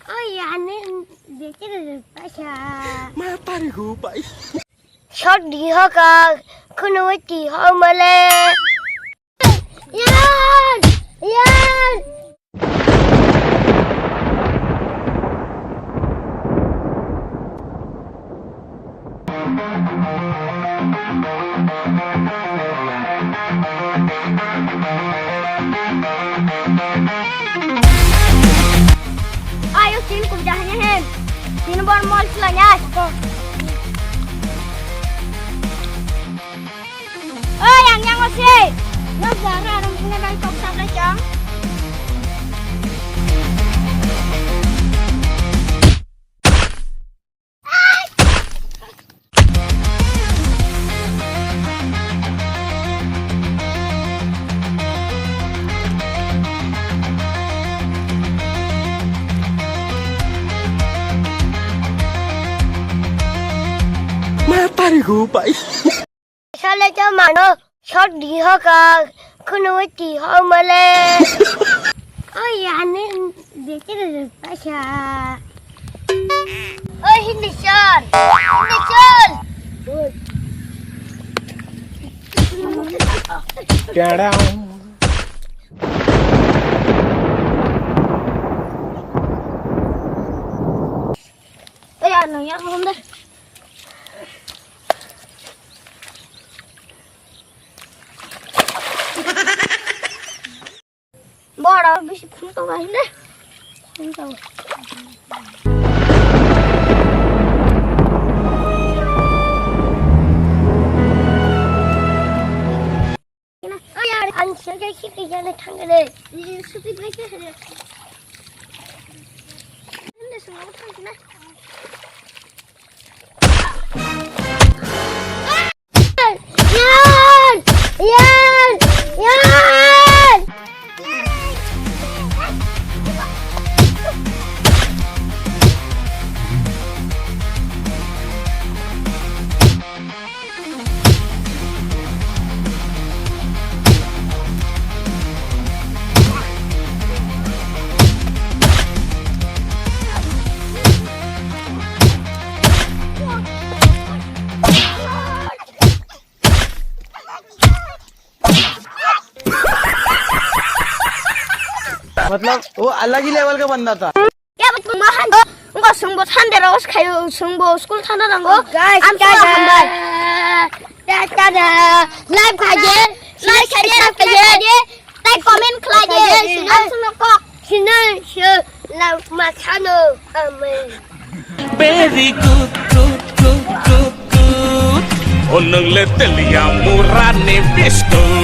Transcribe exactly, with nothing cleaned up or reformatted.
Oi, ane, dete de pasa. Ma tari go pai. Shot di ho ka, kuno ti ho male. Yan! Yan! Ayo, tin kum jahanya hen. Tin bor mol silanya. Oi, ang yang osi. Lo jara arung punya bai kok sablai chang. Ma tari go pai. Sale cha mano shot di ho ka kuno ti ho male. Oi, ane, dete de pasa. Oi, Hindi sir. Hindi sir. Down. Oi, ano ya, honda. Bora, bisi phone to bahile. Phone to. Ay, ay, ang siya kaya siya kaya na thang na. Suti bai kaya na. Hindi sumama thang na. Yan! Yan! Yan! मतलब वो अलग ही लेवल का बंदा था। Ya, but mahan do. Ngo sungbo thande ro khayo, sungbo school thanda nango. Oh, guys, am guys, sura hambai. Ta, ta, ta. Like khaje, like khaje, like khaje. Tai comment khlai di, sino sino kok. Sino sino la mathano ame. Very good, good, good, good, good. O nwng le telia mura ni biscuit.